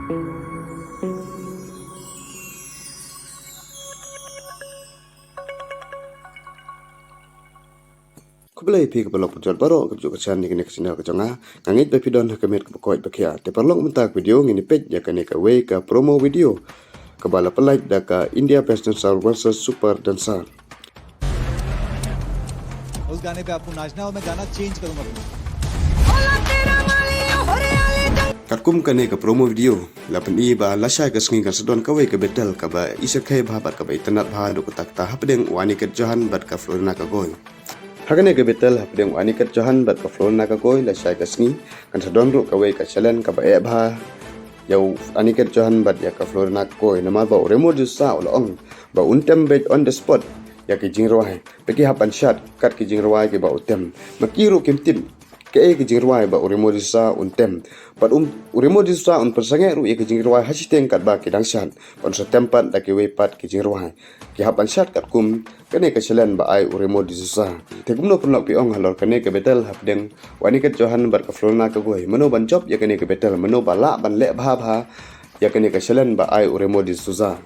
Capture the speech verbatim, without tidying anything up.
Khublei phi ka paralok parajot baroh ka juh ka chan ïa kane ka channel ka jong nga. Nga ngeit ba phi don ha ka met kaba koit ba khia. Te paralok mynta ka video ngin ïa peit ïa kane kawei ka promo video kaba la pynlait da ka India Best Dancer versus Super Dancer. उस गाने पे आपको नाचना है और मैं गाना चेंज करूंगा। Katkum kane ka promo video la pyni ba lashai ka sngi kan sa don kawei ka battle kaba i sakhi bha bad kaba itynnad bha duk ta kata hapdeng u Aniket Johan bad ka Florina Kagoi. Ha kane ka battle hapdeng u Aniket Johan bad ka Florina Kagoi lashai ka sngi kan sa don ruh kawei ka challenge kaba eh bha ïa u Aniket Johan bad ïa ka Florina Kagoi, namar ba u Remo D'Souza u la ong ba un tem beit on the spot ïa ki jingrwai. Ba ki hap ban shad kat ki jingrwai kiba u tem. Ma ki ruh kim tip kaei ki jingrwai ba u Remo D'Souza un tem. Bad um, u Remo D'Souza un pynsangeh ruh ïa ki jingrwai ha shiteng katba ki dang shad. Bad un sa tem pat da kiwei pat ki jingrwai. Ki hap ban shad katkum kane ka challenge ba ai u Remo D'Souza. Te kumno paralok phi ong halor kane ka battle hapdeng u Aniket Johan bad ka Florina Kagoi? Mano ban jop ïa kane ka battle? Mano ba lah ban leh bha bha ïa kane ka challenge ba ai u Remo D'Souza?